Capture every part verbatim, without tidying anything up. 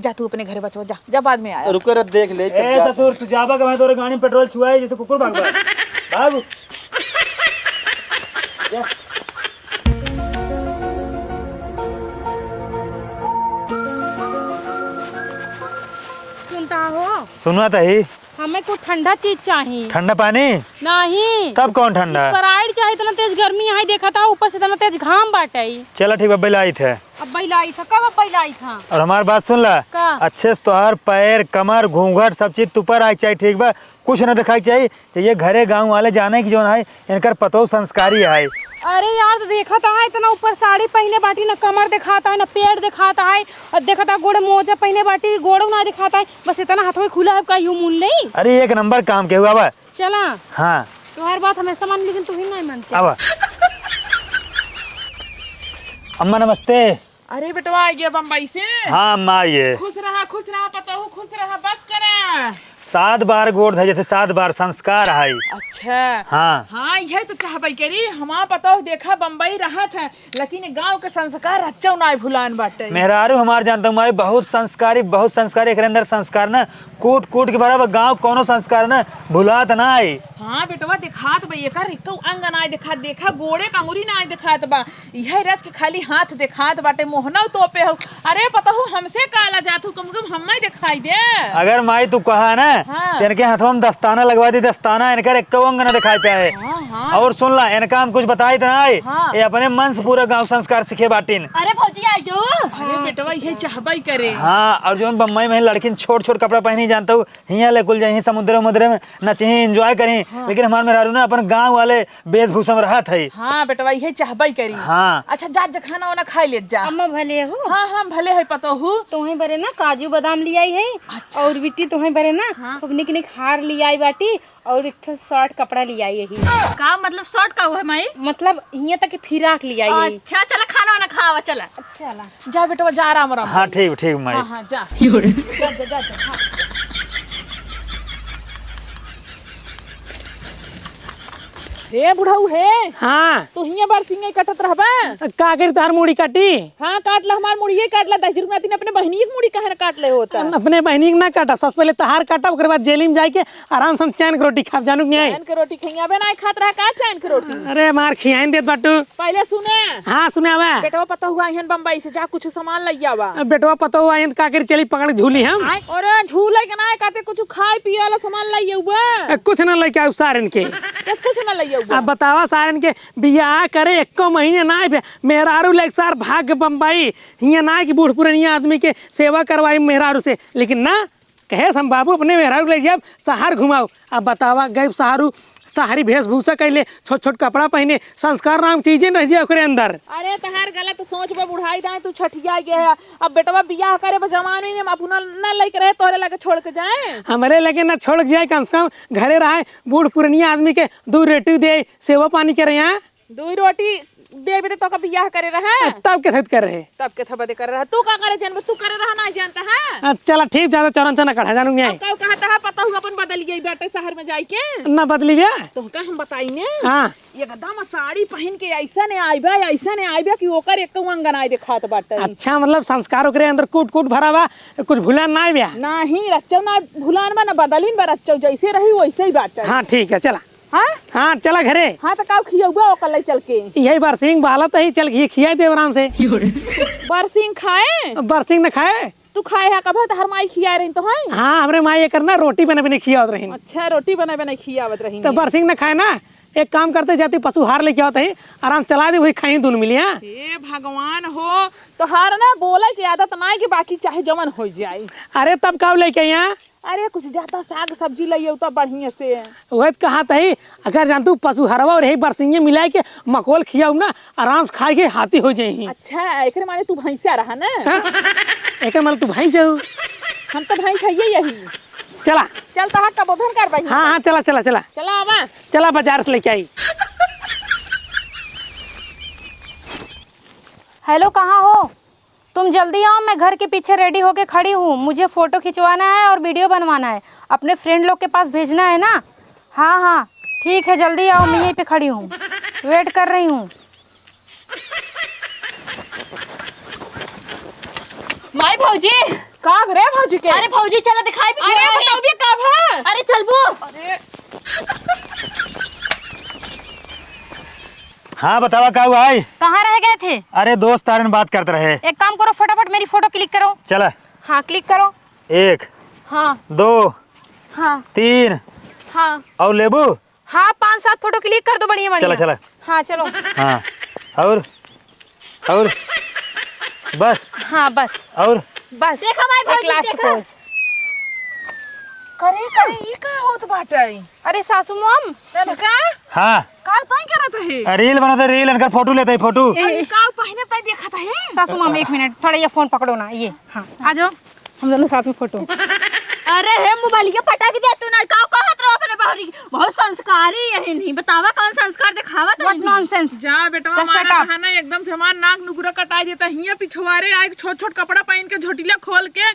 जा तू अपने घरे बचवा, जा, जा, बाद में आया। रुको रे, देख ले, ए, जा। ससुर, तू जाबा के मैं तोरे गाड़ी में पेट्रोल छुआई जैसे कुकुर भागबा। भाग। जा। सुनता हो? सुनत ही। हमें कुछ ठंडा चीज चाही। ठंडा पानी? नहीं। तब कौन ठंडा? Sprite चाही, इतना तेज गर्मी है, देखा था ऊपर से इतना तेज घाम बाटे। चला ठीक बा, अब्बे लाइत है। अब्बे लाइत है? कब अब्बे लाइत है? और हमार बात सुन ला। का? अच्छे से तोहार पैर, कमर, घूंघट सब चीज तुपर आए चाही, ठीक बा? कुछ ना दिखाई चाही। तो ये घरे गाँव वाले जाने की जौन है, इनकर पतोह संस्कारी है। अरे यार, तो देखा था इतना ऊपर साड़ी पहने बाटी, ना कमर दिखाता है, ना पेट दिखाता है, और देखा था गोड़े मोजा पहने बाटी, गोड़ो ना दिखाता है, बस इतना हाथों खुला है, का यूं मुन ले? अरे एक नंबर काम के हुआ बा। चला। हाँ। तोहार बात हमेशा मानी, लेकिन तू ही नहीं मानते। अब अम्मा नमस्ते। अरे बेटवा, आ गया बम्बई से? हाँ अम्मा, आइए। खुश रहा, खुश रहा, पतोहू खुश रहा, बस करा। सात बार गोड़ धरे थे, सात बार संस्कार है। अच्छा। हाँ। हाँ, यह तो चाहबे करी, हमार पतोह देखा बम्बई रहत है, लेकिन गाँव के संस्कार रच्चो नाय भुलान बाटे। मेहरारू हमार जानता हूँ माई, बहुत संस्कारी, बहुत संस्कारी, एकरे अंदर संस्कार ना कूट कूट के भरा बा, गाँव कौनो संस्कार ना भुलात नाय। हाँ बेटवा, देखात बा, एकर एको अंग नाय देखात, देखा गोड़े का अंगुरी नाय देखात बा, इहे रच के खाली हाथ देखात बाटे, मोहनौ तोपे हौ। अरे पतोहू, हमसे काला जात हौ, कम से कम हम्मे देखाई दे। अगर माई तू कहा ना, हाँ। तो इनके हाथवा में दस्ताना लगवा दी, दस्ताना, इनकर एक्को अंग ना दिखाई पाए। हाँ, हाँ। और सुन ला, इनका हम कुछ बताई तो ना आई, हाँ। ये अपने मन से पूरा गाँव संस्कार सीखे बाटिन। अरे भौजी, आई गयो। अरे बेटवा, ये चाहबे करे। हाँ, और जौन बम्बई में लड़किन छोट छोट कपड़ा पहनी जानता हूँ, हियाँ ले कुल जाई, समुद्र उमुद्र में नचही, enjoy करी, हाँ। लेकिन हमार मेहरारू ना अपन गाँव वाले वेशभूषा में रहत है। हाँ बेटवा, इहे चाहबे करी। हाँ। अच्छा, जा, जा खाना वाना खाई लेत जा। अम्मा भले हो? हाँ, हाँ, भले है पतोहू। तोहे बरे ना काजू बादाम लियाई है। अच्छा। और बिट्टी तोहे बरे ना हाँ। खूब निक निक हार लियाई बाटी और एक ठो short कपड़ा लियाई है। का मतलब short का हुआ है माई? मतलब हियाँ तक के फिराक लियाई है। अच्छा, चला खाना वाना खावा, चला। चला। जा बेटवा, जा आराम आराम हाँ, कर। ठीक, ठीक, माई। हाँ, हाँ, जा। यो रे। जा, जा, जा, जा, हाँ। हे बुढ़ऊ हे। हाँ। तू हियाँ बरसिंगे कटत रहबा? का करी, तोहार मूड़ी काटी? हाँ, काट ला, हमार मूड़िये काट ला, दस रुपया दिन अपने बहिनिये के मूड़ी काहे ना काट ले होता? अपने बहिनी के ना काटा, सबसे पहले तोहार काटा, ओकरे बाद जेली में जाइके आराम से हम चैन के रोटी खाब, जानू कि नहीं? चैन के रोटी खइयाबे ना खात रहा का चैन के रोटी? अरे मार खियाइन देत बाटू। पहले सुने। हाँ, सुनावा। बेटवा पतोहू आइहन बम्बई से, जा कुछ सामान लइ आवा। अब बेटवा पतोहू आइहन त का करी, चली पकड़ के झूली हम। अरे झूले के ना, कहते कुछ खाए पिए वाला सामान लइ आवा। ए, कुछ ना लइके आऊ सारन के। बस कुछ ना लइ आवा। अब बतावा सारन के बियाह करे एको महीने ना आए, मेहरारू लेके सार भाग के बम्बई, हियाँ ना आए कि बूढ़ पुरनिया आदमी के सेवा करवाई मेहरारू से, लेकिन ना। कहे हम बाबू अपने मेहरारू ले जाब, शहर घुमाओ। अब बतावा, गए शहरू, शहरी वेशभूषा कैले, छोट छोट कपड़ा पहने, संस्कार नाम चीजें रह जाए ओकरे अंदर। अरे तहार गलत सोच बा, बुढ़ाई दाएं तू छठिया गया है। अब बेटवा बियाह करे बा जवानी में, अपना न लइके रहे तोहरे लगे छोड़ के जाए। हमरे लगे न छोड़ के जाए, कम से कम घरे रहे, बूढ़ पुरनिया आदमी के दू रोटी दे, सेवा पानी करे यहाँ। दुई रोटी देबे त तोका बियाह करे रहा? तब के थत करे रहे? तब के थबा दे करे रहा? तू का करे जानबे? तू करे रहा ना जानता है? आ, चला ठीक, ज्यादा चौरन से ना कढ़ा जानू अब नहीं। का कहता है, पतोहू अपन बदल गई बाटे शहर में जाइके। ना बदली बे? तोहका हम बताई ने। हाँ। एकदम साड़ी पहिन के ऐसा ने आइबा, ऐसा ने आइबा कि ओकर एक अंग नाय देखात बाटे। अच्छा, मतलब संस्कार ओकरे अंदर कूट कूट भरा बा, कुछ भुलान ना आइबा? नाही, रच्चो ना भुलान बा, ना बदलिन बा, रच्चो जैसे रही वैसे ही बाटे। हाँ, ठीक है, चला। हाँ? हाँ, चला घरे। हाँ, तो काऊ खियौबा ओकर लई चल के? यही बरसिंग बालत ही, चल के खियाई दे आराम से। बरसिंग खाए? बरसिंग न खाए? तू खाए है कब? तहर माई खियाए रही तो है? हाँ, हमरे माई एकर ना रोटी बने बने खियावत रही। अच्छा, रोटी बने बने खियावत रही तो ने। बरसिंग न खाए ना, एक काम करते जाती पशु हार लेके आवत ही, आराम चला दे, वही खाई दोनों मिली, हाँ? हे भगवान हो, तोहार ना बोले के आदत ना है कि बाकी चाहे जवन हो जाए। अरे तब काऊ लेके आई यहाँ? अरे कुछ ज्यादा साग सब्जी लइयौ त बढ़िया से। उहे त कहत ही, अगर जानतू पशु हरवा और यही बरसिंगे मिलाए के मकोल खियाऊ ना, आराम से खाए के हाथी हो जाई। अच्छा, एकरे माने तू भैंसा रहा ना? हाँ? एकर माने तू भैंस हो। हम तो भैंस है यही। चला। चल तो हट, कबोधन कर भाई। हाँ, हाँ, चला, चला, चला। चला आवा। चला बाजार से लेके आई। हेलो, कहाँ हो? तुम जल्दी आओ, मैं घर के पीछे रेडी होके खड़ी हूँ। मुझे फोटो खिंचवाना है और वीडियो बनवाना है, अपने फ्रेंड लोग के पास भेजना है ना। हाँ हाँ, ठीक है, जल्दी आओ, मैं यहीं पे खड़ी हूँ, वेट कर रही हूँ। माई भौजी, का भरे भौजी के? अरे भौजी, चला दिखाई भी अरे, छोड़ा है। बताओ भी का भा? अरे चलबू। अरे। हाँ, बतावा का हुआ है? कहाँ रह गए थे? अरे दोस्त तारन बात करत रहे। एक काम करो, फटाफट मेरी फोटो click करो। चला। हाँ, click करो। एक। हाँ। दो। हाँ। तीन। हाँ। और लेबू? हाँ, पाँच सात फोटो click कर दो, बढ़िया, बढ़िया। चला, चला। हाँ, चलो। हाँ, और, और, बस। हाँ, बस। और? बस। देखा माई एक भौजी, last देखा। Pose। करे, करे, ई का होत बाटे? अरे सासू मम। ननका? हाँ। का तोई करत है? अ, reel बनत है, reel, इनकर फोटो लेत है, फोटो। ए, अरे का पहिने तई देखत है? सासू मम, एक मिनट, थोड़ा ये फोन पकड़ो ना, ये, हाँ, आ जाओ। हम दोनों साथ में फोटो। अरे हे मोबाइलिया पटक दे तू ना, का कहत रहो अपने बहरी? बहुत संस्कारी यही नहीं, बतावा कौन संस्कार दिखावत What है? Nonsense। जा बेटवा, just shut माना up। कहा ना, एकदम से हमार नाक नुगरा कटाई देता। हियां पिछवारे आए, छोट छोट कपड़ा पहन के, झोटिला खोल के,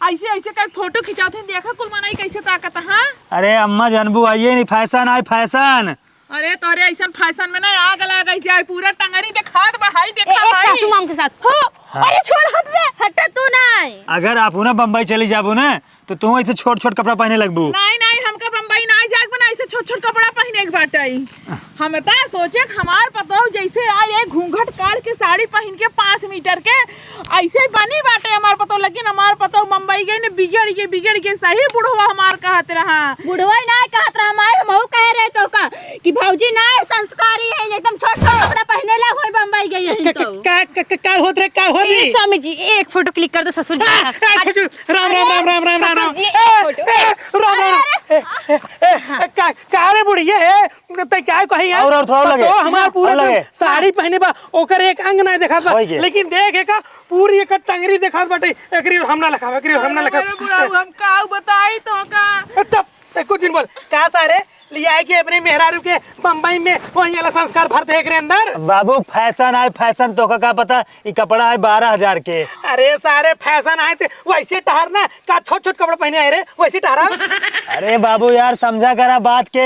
ऐसे ऐसे कर फोटो खिंचाते हैं। देखा कुल मनाई कैसे ताकत है, हाँ? अरे अम्मा जानबू, आइए नहीं, fashion आए, fashion। अरे तोहरे ऐसन fashion में ना आग लग जाए, पूरा टंगरी देखात बा, हाय ए, देखा ए, भाई। सासू माम के साथ। हो, हाँ। अरे छोड़, हट रे, हट तू ना। अगर आप ना बम्बई चली जाबू ना, तो तू ऐसे छोट छोट कपड़ा पहने लगबू। नहीं, नहीं, हमका बम्बई ना जाए बना, ऐसे छोट छोट कपड़ा पहने के बाटे। हम तो सोचे कि हमार पतोह जैसे आए, एक घूंघट काढ़ के साड़ी पहन के पाँच मीटर के, ऐसे बनी बाटे हमार पतोह, लेकिन हमार पतोह बम्बई गई ने, बिगड़ गई, बिगड़ गई। सही बुढ़वा हमार कहत रहा। बुढ़वा ही ना कहत रहा, हमारे हमहू कह रहे तो का कि भौजी ना है, संस्कारी है, एकदम छोट छोट कपड़ा पहने ला, कोई बम्बई गई है तो। का, का, का, का होत रे, का होत ए, रे? स्वामी जी, एक फोटो click कर दो ससुर जी का। ए, ए, ससुर, राम, राम, अरे, राम, राम, राम, राम, ससुर राम। जी, ए, एक फोटो। ए, राम, राम, अरे, ए, ए, ए, ए, का, का रे बुढ़िया, ए, तै क्या कही है? और, और थोड़ा लगे। तो हमार पूरा और लगे। एकदम साड़ी पहने बा, ओकर एक अंग ना देखात बा। होई गे। लेकिन देख एका पूरी एक टंगरी देखात बाटे। एकरी ओर हमना लखावा, एकरी ओर हमना अरे लखावा। मेरे बुढ़ऊ, हम का बताई तो का? ए, चुप, तै कुछ दिन बोल। का सारे लियाए के अपने मेहरारू के बम्बई में वही वाला संस्कार भर दे एकरे अंदर? बाबू, fashion आए, fashion, तोका का पता ई कपड़ा है बारह हजार के। अरे सारे fashion आए ते वैसे टहर ना, का छोट छोट कपड़ा पहने आए रे, वैसे टहरा। अरे बाबू यार, समझा करा बात के।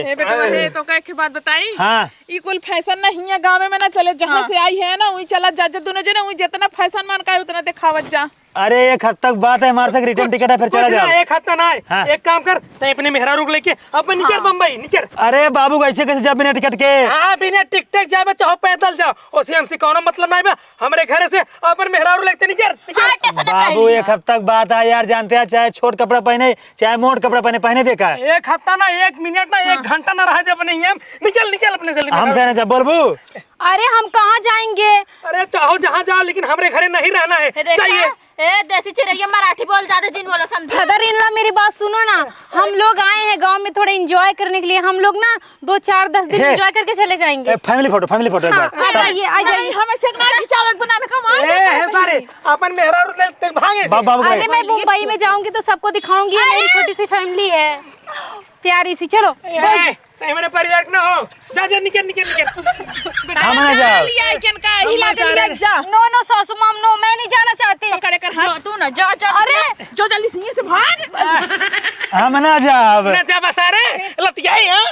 ए बेटा, हे तो का एक बात बताई? हाँ। ई कुल fashion ना हियां गाँव में ना चले, जहाँ हाँ। से आई है ना, वही चला जा, जा दोनों जने, वही जितना fashion मन का है उतना दिखावत जा। अरे एक हफ्ता की बात है, हमारे तक return ticket है, फिर चला कुछ जाओ। ना, एक हफ्ता ना है। हाँ। एक काम कर, तै अपने मेहरारू को लेके अपन निकल हाँ। बम्बई, निकल। अरे बाबू, ऐसे कैसे जा बिना टिकट के? हाँ, बिना टिकट के जाबे, चाहो पैदल जाओ, ओसे हमसे कौनो मतलब नहीं बा। हमरे घरे से अपन मेहरारू लेते निकर, निकर। हाँ, टेंशन ना बाबू, पहली। एक हफ्ता के बात है यार, जानते हैं, चाहे छोट कपड़ा पहने, चाहे मोट कपड़ा पहने, पहने देखा है। एक हफ्ता ना, एक मिनट ना, हाँ। एक घंटा ना रह दे अपने हियां। निकल, निकल अपने जल्दी हम निकल। से ना जब बोलबू। अरे, हम कहाँ जाएंगे? अरे, चाहो जहाँ जाओ, लेकिन हमरे घरे नहीं रहना है। देखा? चाहिए। ए, देसी चिरैया मराठी बोल, ज्यादा जिन बोला समझे। Father in law, मेरी बात सुनो ना, हम लोग आए हैं गांव में थोड़ा enjoy करने के लिए। हम लोग ना दो चार दस दिन हे। Enjoy करके चले जाएंगे। ए, family photo, family photo एक हाँ, बार। आ सब। जाइए, आ जाइए। नहीं, हम ऐसे ना खिंचावे, बना ना कमाल ए, करता है हे सारे, पहले। अपन मेहरारू ले, ते भागे से। बाबू अरे, भाई। मैं मुंबई में जाऊंगी तो सबको दिखाऊंगी, ये मेरी अरे। छोटी सी family है, प्यारी सी। चलो, ए, बैठ। ए, मेरे परिवार ना हो। जा, जा, निकल, निकल, निकल। बेटा, हम ना जा जाओ। लिया के इनका, हम हिला ना के जा लिया रहे। जा। No, no, सासू माम, no, मैं नहीं जाना चाहती। पकड़ कर हाथ। जा, तू ना, जा, जा। अरे। जो जल्दी से, से भाग। हम ना जाब। ना जा बस, अरे, लतियाई, हाँ?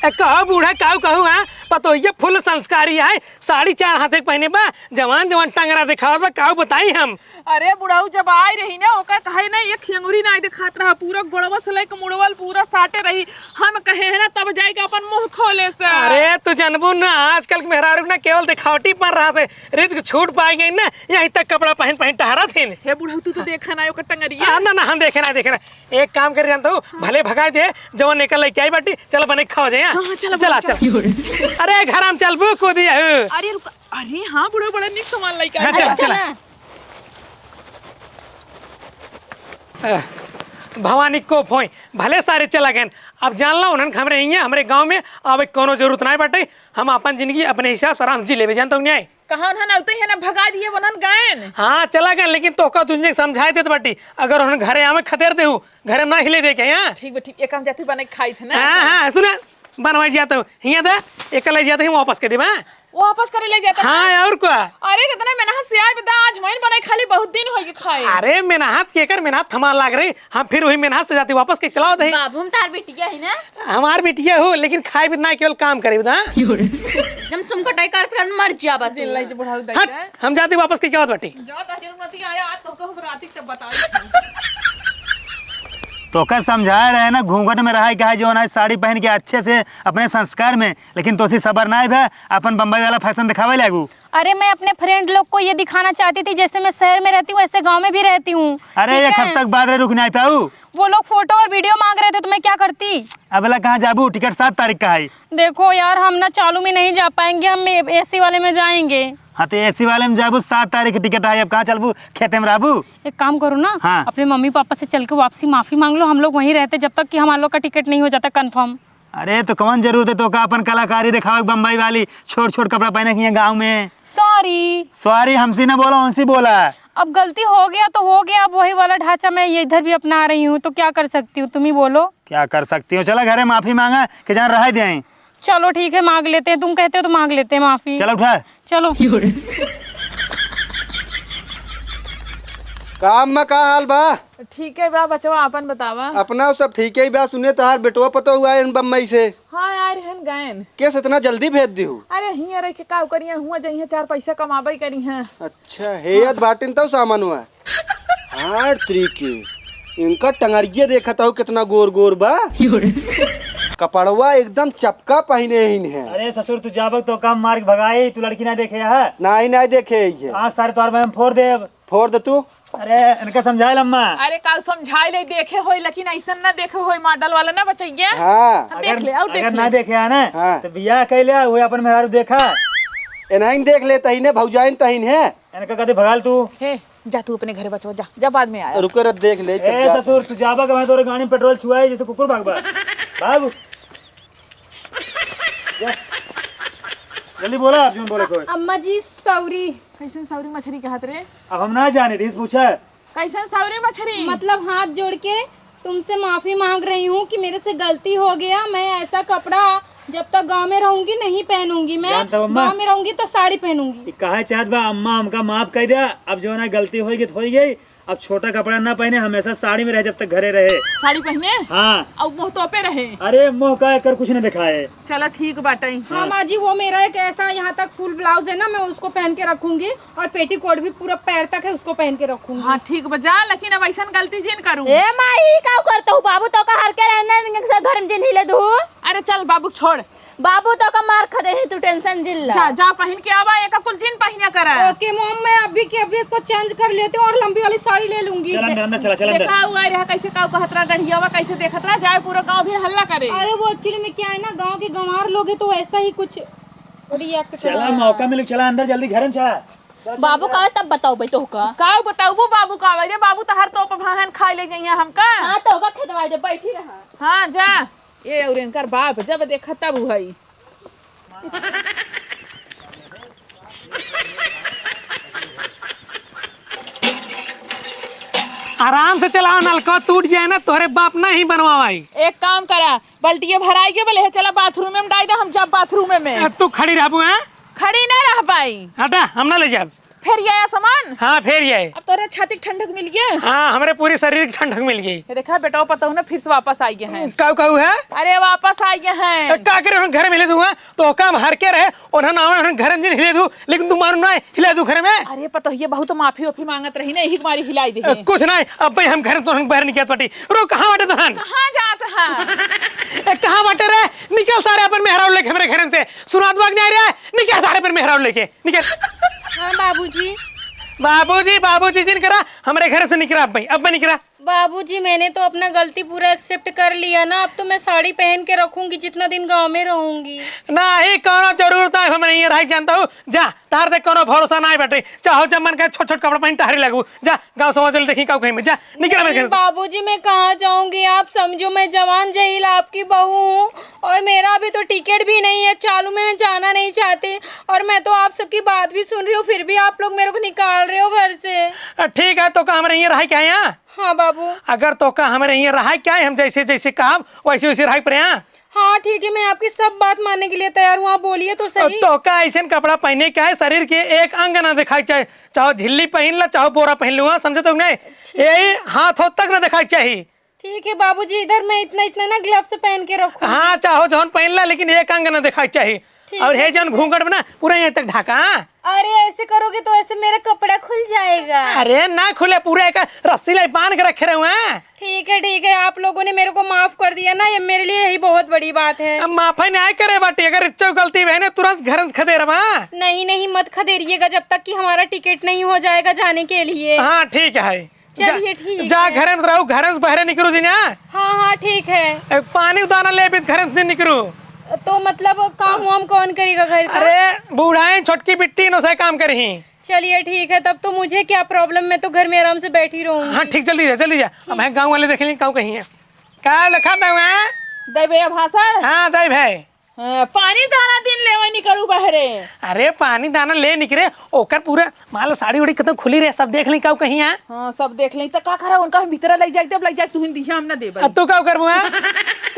ए, कहो बूढ़ा, काऊ कहू, हाँ? पतोहिया full संस्कारी है, साड़ी चार हाथे के पहने बा, जवान जवान टंगरा देखावत बा, काऊ बताई हम? अरे बुढ़ऊ जब आई रही ना, ओकर कहे ना एक अंगुरी ना देखात रहा, पूरा गोड़वा से लेके मुड़वल पूरा साटे रही। हम कहे है ना, तब जाइके अपन मुँह खोले से। अरे तू जनबू ना, आजकल के मेहरारू ना केवल देखावटी पर रहा से, रिज्क छूट पाई गई ना, यहीं तक कपड़ा पहन पहन टहरत हिन। हे बुढ़ऊ, तू तो देखा ना ओकर टंगरिया। आ, ना, ना, हम देखे ना, देखे ना। एक काम कर जानत हूँ, हाँ। भले भगाई दे, जवन एकर लइके आई बाटी, चल बने खावा जाए, हाँ? हाँ, हाँ, चलो, चला, चलो, चला। चलो। अरे घर हम चलबू, कूदी आहू। अरे रुक, अरे हाँ बुढ़ऊ, बड़ा निक सामान लइके हाँ, आई। चला, अच्छा, चला। चला। अ, भवानी को फोई, भले सारे चला गए, अब जान ला उन्हन हमरे हियाँ, हमरे गाँव में आवे के कौनो जरूरत नाहीं बाटे। हम आपन जिंदगी अपने हिसाब से आराम जी लेबे, जानत हूँ न्याय। कहाँ उन्हन अउते हैं ना, भगा दिए उन्हन गएन। हाँ, चला गएन, लेकिन तोहका दुनिया के समझाए देत बाटी, अगर उन्हन घरे आवे खदेर देहू, घरे ना हिले दे के, हाँ? ठीक बा, ठीक, एक काम जाते बने खाई थे ना। हाँ, हाँ, सुना। बनवाई जात हो, हियाँ दे, एक ले जात ही वापस कर देबा। वापस करे ले जाता हाँ, था? और का? अरे, इतना मेहनत से आए बता, आज हमारे बनाए खाली बहुत दिन हो गए खाए। अरे, मेहनत के कर मेहनत हमार लाग रही, हम फिर वही मेहनत से जाती वापस के चलाओ दे। बाबू, हम तार बिटिया है ना? हमार बिटिया हो, लेकिन खाए भी ना, केवल काम करे बता। जब सुम कटाई करत कर मर जाबा तू। जेल लाई जे बुढ़ाऊ दाई हट, के। हम जाती वापस के क्या बाटी? जा, ता जरूर मत आया, आज तो कहूँ राती के बताई। तोका समझाए रहे ना, घूंघट में रहा, कहा जो ना साड़ी पहन के अच्छे से अपने संस्कार में, लेकिन तोसी सबर ना भे, अपन बम्बई वाला फैशन दिखावे लागू। अरे, मैं अपने फ्रेंड लोग को ये दिखाना चाहती थी, जैसे मैं शहर में रहती हूँ, ऐसे गांव में भी रहती हूँ। अरे, ठीक एक है? हफ्ता के बाद रे रुक नहीं पाऊ। वो लोग फोटो और वीडियो मांग रहे थे, तो मैं क्या करती? अबला कहाँ जाबू? टिकट सात तारीख का है। देखो यार, हम ना चालू में नहीं जा पाएंगे, हम ए-, एसी वाले में जाएंगे। हाँ, तो एसी वाले में जाबू, सात तारीख की टिकट है, अब कहाँ चलबू? खेते में रहबू? एक काम करो ना, हाँ। अपने मम्मी पापा से चल के वापसी माफी मांग लो, हम लोग वहीं रहते जब तक कि हमारे लोग का टिकट नहीं हो जाता कंफर्म। अरे, तो कौन जरूरत है तोका अपन कलाकारी दिखावे के बम्बई वाली, छोट छोट कपड़ा पहने के यहाँ गाँव में? सॉरी। सॉरी हमसे ना बोला, उनसे बोला। अब गलती हो गया तो हो गया, अब वही वाला ढांचा मैं ये इधर भी अपना रही हूँ, तो क्या कर सकती हूँ, तुम ही बोलो। क्या कर सकती हो? चला घरे माफी मांगा कि जहाँ रह दे। चलो ठीक है, मांग लेते हैं, तुम कहते हो तो मांग लेते हैं माफी। चलो उठा। चलो। काम में का हाल बा? ठीक है बा बचवा, आपन बतावा। अपना सब ठीक है बा। सुने तोहार बेटवा पतो हुआ है बम्बई से। हाँ यार, हन गायन। केस इतना जल्दी भेज दिहू? अरे हियाँ रह के का करिए, हुआ जइहे चार पैसा कमाबे करिहे। अच्छा, हेयत बाटिन तौ सामान हुआ। हार तरीके, इनका टंगरिये देखत हो कितना गोर गोर बा। कपड़वा एकदम चपका पहिने ही है। अरे ससुर, तू जाबक तो काम मार के भगाई, तू लड़की ना देखे है? नहीं, नहीं देखे ही है। आँख सारे तोर में हम फोड़ देब। फोड़ दे तू। अरे, इनका समझाए लम्मा। अरे, का समझाए ले, देखे होई, लेकिन ऐसन ना देखे होई, मॉडल वाला ना बचैया। हाँ। हम देख अगर, ले, और देख अगर ले। ना देखे है ना, हाँ। तो बियाह कैले, वो अपन मेहरारू देखा। ए, नहीं देख ले, तहीने भौजाइन तहीन है। इनका कदे भगाल तू। हे, जा तू अपने घरे बचवा, जा, जा बाद में आया। रुको रे, देख ले, तब ए जा। ससुर, तू जाबा के मैं तोरे गाड़ी में पेट्रोल छुआई जैसे कुकुर भागबा। भाग। जा। जल्दी बोला, आप जोन बोले कोई। अम्मा जी, सौरी। कैसन सौरी मछरी के हाथ रे? अब हम ना जाने, रीस पूछा। कैसन सौरी मछरी? मतलब हाथ जोड़ के तुमसे माफी मांग रही हूँ कि मेरे से गलती हो गया। मैं ऐसा कपड़ा जब तक गांव में रहूंगी नहीं पहनूंगी। मैं जानता हूँ अम्मा। गांव में रहूंगी तो साड़ी पहनूंगी। ये कहा चाहत बा, अम्मा हमका माफ कर दिया, अब जो ना गलती होई गई तो होई गई, अब छोटा कपड़ा ना पहने, हमेशा साड़ी में रहे जब तक घरे रहे। साड़ी पहने? हाँ। और मुंह तोपे रहे? अरे मुंह का एकर कुछ नहीं दिखाए। चला ठीक बाटे। हाँ। हाँ माँ जी, वो मेरा एक ऐसा यहाँ तक फुल ब्लाउज है ना, मैं उसको पहन के रखूंगी और पेटीकोट भी पूरा पैर तक है, उसको पहन के रखूंगी। हाँ ठीक बा, जा, लेकिन अब ऐसन गलती जिन करू। ए माई, का करत हूँ? बाबू तो का हर के रहने से घर में जिन हिले दू। अरे चल बाबू छोड़। बाबू तो का मार खा देही, तू टेंशन जिन ला। जा, जा पहिन के आवा, एका कुल जिन पहिना करा। ओके मॉम, मैं अभी के अभी इसको चेंज कर लेती हूँ और लंबी वाली साड़ी ले लूंगी। चल अंदर, अंदर चला, चल अंदर। देखा हुआ रहा कैसे काऊ कहत रहा, गढ़ियावा कैसे देखत रहा, जाए पूरा गाँव भी हल्ला करे। अरे वो एक्चुअली में क्या है ना, गाँव के गंवार लोग हैं तो ऐसा ही कुछ रिएक्ट चला, करा। मौका मिले, चला अंदर जल्दी, घर में चला। बाबू का तब बताओ भाई तो का? का बताऊ वो बाबू का आवे रे? बाबू तो हर तोप भाहन खाए ले गई है हमका। हाँ तो का खेतवा दे, बैठी रहा। हाँ जा। ये और इनकर बाप जब देखा तब उहई। आराम से चलाओ, नलका टूट जाए ना, तोहरे बाप नहीं बनवावाई। एक काम करा, बल्टिया भराई के बोले, "हे, चला बाथरूम में डाल दे, हम जाब बाथरूम में।" ए, तू खड़ी रहबू, हैं? खड़ी ना रह पाई। हटा, हम ना ले जाब। फिर ये आया सामान? हाँ, फिर ये। अब तोरे छाती के ठंडक मिल गया? हाँ, हमरे पूरे शरीर के ठंडक मिल गई। ये देखा, बेटवा पतोह ना फिर से वापस आ गए हैं। काऊ, काऊ है? अरे, वापस आ गए हैं। ए, का करे, उन्हें घर में ले दूंगा, तो काम हर के रहे, उन्हें ना, उन्हें घर में नहीं ले दूं, लेकिन तू मारू ना, हिला दू घर में। अरे पतोहिए बहुत माफी ओफी मांगत रही ना, यही तुम्हारी हिलाई दे ए, है। कुछ नहीं, अब भाई हम घर से हम बाहर निकलत बाटी। रुक, कहाँ बाटे तोहन? कहाँ जात है? ए, कहाँ बाटे रे? निकल सारे अपन मेहरारू लेके हमरे घर में से। सुनात बाग नहीं आ रहा है? निकल सारे अपन मेहरारू लेके, निकल। हाँ बाबूजी। बाबूजी, बाबूजी जिन करा, हमरे घर से निकला अब भाई, अब मैं निकला। बाबूजी, मैंने तो अपना गलती पूरा एक्सेप्ट कर लिया ना, अब तो मैं साड़ी पहन के रखूंगी जितना दिन गांव में रहूंगी। नहीं, कोनो जरूरत नहीं, हम नहीं रह जानता हूँ। जा, तार देख कोनो भरोसा नहीं बैठे, चाहो जब मन करे छोट छोट कपड़ा पहन टहरे लगू। जा, गाँव समाज वाले देखी काऊ कहीं में, जा, निकल मेरे घर से। बाबूजी, मैं कहाँ जाऊंगी? आप समझो, मैं जवान जहील आपकी बहू हूँ और मेरा अभी तो टिकट भी नहीं है, चालू में मैं जाना नहीं चाहती। और मैं तो आप सबकी बात भी सुन रही हूँ, फिर भी आप लोग मेरे को निकाल रहे हो घर से। अ, ठीक है, तो का हमरे यहाँ रहा क्या है यहाँ? हाँ बाबू। अगर तो का हमरे यहाँ रहा क्या है, हम जैसे जैसे कहब वैसे वैसे रहा पड़े यहाँ। हाँ, ठीक है, मैं आपकी सब बात मानने के लिए तैयार हूँ, आप बोलिए तो सही। तोहका ऐसन कपड़ा पहने का है, शरीर के एक अंग ना दिखाई चाहे, चाहो झिल्ली पहन ला, चाहो बोरा पहन लू, हाँ, समझे तो नहीं? ठीक। यही हाथ हो तक ना दिखाई चाहिए। ठीक है बाबूजी, इधर मैं इतना, इतना ना ग्लव्स पहन के रखूँ। हाँ, चाहो जौन पहन ला, लेकिन एक अंग ना दिखाई चाहिए। ठीक और है, हे जौन ठीक है। घूंघट बना, पूरा यहाँ तक ढाका, हाँ? अरे, ऐसे करोगे तो ऐसे मेरा कपड़ा खुल जाएगा। अरे ना खुले, पूरा एक रस्सी लाई बांध के रखे रहू, हाँ? ठीक है, ठीक है, आप लोगों ने मेरे को माफ कर दिया ना, ये मेरे लिए यही बहुत बड़ी बात है। अब माफी नहीं करे बाटी, अगर इच्छा गलती भई ना, तुरंत घर में खदेरबा। नहीं, नहीं, मत खदेरिएगा जब तक कि हमारा टिकट नहीं हो जाएगा जाने के लिए। हाँ, ठीक है। चलिए, जा, ठीक जा है। घर में रहू, घर से बाहर निकरू जी ना। हाँ, हाँ, ठीक है। एक पानी उदाना ले भी घर से निकरू। तो मतलब काम वाम कौन करेगा घर का? अरे, बूढ़ाइन, छोटकी बिट्टी, नो से काम करही। चलिए, ठीक है, तब तो मुझे क्या प्रॉब्लम, मैं तो घर में आराम से बैठी रहूंगी। हाँ, ठीक, जल्दी जा, जल्दी जा। ठीक। अब है गाँव वाले देख लें, गाँव कहीं है। का लिखा था वहाँ? दे भैया भाषण। हाँ, दे भाई। हाँ, पानी दाना दिन लेवे निकरू बहरे। अरे, पानी दाना ले निकरे, ओकर पूरा मान लो साड़ी उड़ी कितना खुली रहे, सब देख लें, का कहीं है? हाँ, सब देख लें, तो का करा, उनका हम भीतर ले जाए, जब ले जाए, तू हिंदी हम ना देबे। अब तू का करबू, हाँ?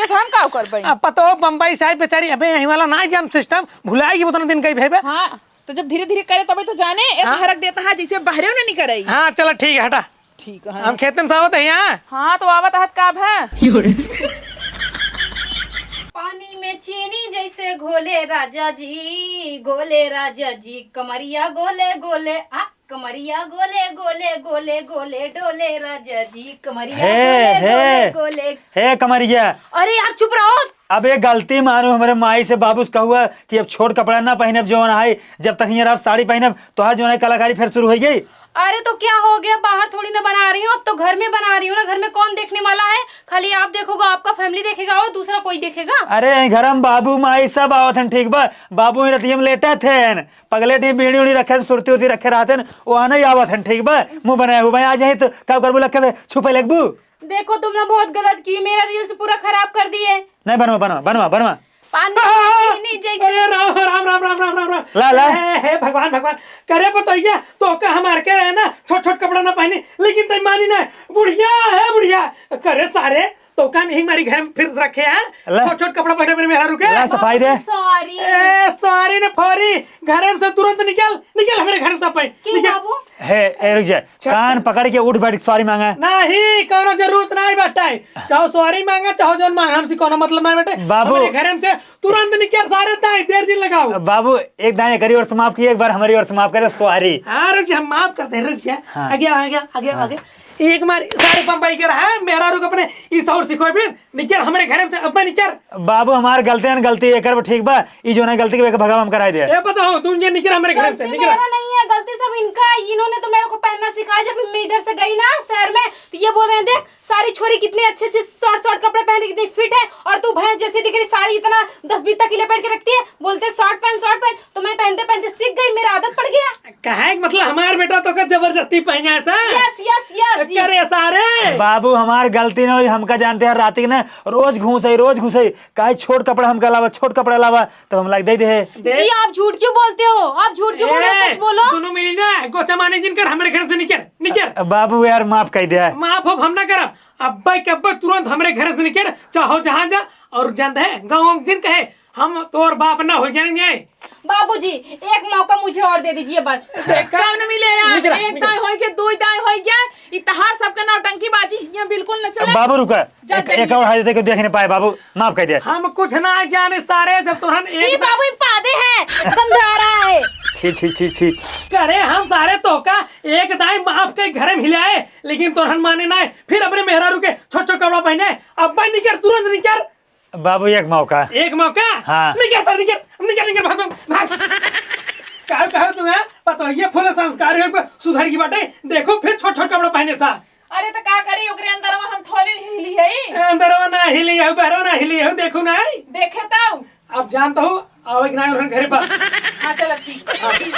तो हम का करबे? अब पतो बम्बई से आई बेचारी, अबे यहीं वाला ना जान सिस्टम, भुलाएगी उतना दिन कहीं भेबे। हाँ। तो जब धीरे धीरे करे तबे तो जाने, ऐसे हाँ? हरक देता है जैसे बहरे ना निकरे। हाँ, चलो ठीक है, हटा। ठीक है। हम खेतन से आवत है यहाँ। हाँ, तो आवत है का भा? पानी में चीनी जैसे घोले राजा जी, गोले राजा जी, कमरिया गोले गोले, आ, कमरिया गोले गोले, गोले गोले डोले राजा जी, कमरिया हे, गोले हे। गोले गोले। हे कमरिया। अरे यार, चुप रहो। अब एक गलती मानू, हमरे माई से बाबू से कहुआ कि अब छोट कपड़ा ना पहिने, अब जौन आई, जब तक हियाँ रहब साड़ी पहिनब, तोहार जौन आई कलाकारी फिर शुरू होइ गई। अरे तो क्या हो गया, बाहर थोड़ी ना बना रही हूँ, अब तो घर में बना रही हूँ ना, घर में कौन देखने वाला है? खाली आप देखोगा, आपका फैमिली देखेगा और दूसरा कोई देखेगा? अरे यहीं घर में बाबू माई सब आवत हन, ठीक बा? बाबू ही रतिया में लेटत हन, पगलेट ही बीड़ी उड़ी रखे, सुरती उरती रखे रहत हन, वो आने ही आवत हन, ठीक बा? मुँह बनाए हुए आ जाए तो का करबू, लग के छुपे लगबू? देखो, तुमने बहुत गलत की, मेरा रील्स पूरा खराब कर दिए। नहीं, बनवा, बनवा, बनवा, बनवा। पानी आ, चीनी जैसे। अरे राम, राम, राम। ला, ला। हे, हे भगवान, भगवान। करे पतोहिया, तोहका हमार के रहे ना, छोट छोट कपड़ा ना पहनी, लेकिन तै मानी ना। बुढ़िया है, बुढ़िया। करे सारे, तोहका नहीं हमारी घर में फिर रखे हैं, ला। छोट छोट कपड़ा पहने मेरे मेहरारू के। ला, सफाई दे। सॉरी। ए, सॉरी ने फॉरी, घर में से तुरंत निकल, निकल हमारे घर से पहले। क्यों निकल। बाबू? हे, ए, रुक जा। कान पकड़ के उठ बैठ के सॉरी मांगा। नहीं, कौनो जरूरत नहीं बाटे। चाहो सॉरी मांगा, चाहो जौन मांगा, हमसे कौनो मतलब नहीं बाटे। बाबू। हमरे घर में से तुरंत निकल सारे, दाई देर जिन लगाओ। बाबू, एक दाई एकरी ओर से माफ किया, एक बार हमारी ओर से माफ कर दे, सॉरी। हाँ, रुक जा, हम माफ करते हैं, रुक जा। हाँ। आगे, आगे, आगे, हाँ। आगे। एक बार सारे बम्बई के रहा, मेहरारू के अपने ई सौर सिखोए भी, निकर हमरे घर से, अब निकर। बाबू, हमार गलती है, गलती एकर बा, ठीक बा, ई जौन गलती के भगाव हम कराई दे। ए, बताओ, तू ये निकर हमरे घर से, गलती निकर। मेरा नहीं है, गलती सब इनका है। इन्होंने तो मेरे को पहनना सिखाया। जब मैं इधर से गई ना शहर में, तो ये बोल रहे हैं, "देख, सारी छोरी कितनी अच्छे अच्छे शॉर्ट शॉर्ट कपड़े पहन के कितनी फिट है, और तू भैंस जैसी दिख रही, साड़ी इतना दस बीता की लपेट के रखती है, बोलते शॉर्ट पहन, शॉर्ट पहन।" तो मैं पहनते पहनते सीख गई, मेरा आदत पड़ गया। कहे के मतलब हमार बेटा तोका जबरदस्ती पहने ऐसा? Yes, yes, yes, yes। करे सारे। बाबू, हमार गलती ना हुई, हमका जानते हैं, राती के ना रोज घूसे, रोज घूसे, काहे छोट कपड़ा हमका लावा, छोट कपड़ा लावा, तब हम लाइ दे दे। जी, आप झूठ क्यों बोलते हो? आप झूठ क्यों बोल रहे हो? ए, सच बोलो। दोनों मिली ना, गोचा मानी जिनकर, हमरे घर से निकर, निकर। अ, बाबू यार, माफ कर दे। माफ हो हम ना करब। अब्बे के अब्बे तुरंत हमरे घर से निकर, चाहो जहाँ जा, और जान दे, गाँव में जिन कहे, हम तोर बाप ना हो जाने नहीं आए। बाबूजी, एक मौका मुझे और दे दीजिए बस। देखा? कौन मिले यार? निकरा, एक निकरा। दाई होई के, दो दाई होई के, ई तहार सबके नौटंकी बाजी हियां बिल्कुल न चले। बाबू रुका, जा, एक, जा, एक और हाथ देके देख नहीं पाए बाबू, माफ कर दे। हम कुछ ना जाने सारे, जब तोहन छी एक बाबू, ई पादे हैं, गंधारा है। छी, छी, छी, छी। अरे हम सारे तोहका एक दाई माफ के घर में हिलाए, लेकिन तोहन माने ना, फिर अपने मेहरारू के छोट छोट कपड़ा पहने। अब भाई निकर, तुरंत निकर। बाबू, एक मौका। एक मौका? हाँ। निकर, निकर, निकर, निकर, भाग, भाग, भाग। कहो, कहो तू, हैं? पतोहिया फुल संस्कार है, सुधर की बाटे। देखो, फिर छोट, छोट कपड़ा पहने सा। अरे, तो का करी, ओकरे अंदरवा हम थोड़ी हिली है। ए, अंदरवा ना हिली है, बहरवा ना हिली है, देखो ना। देखे तो। अब जानता हूँ, आवे कि ना उन्हन घरे पर। हाँ, चलो, ठीक। हाँ, ठीक।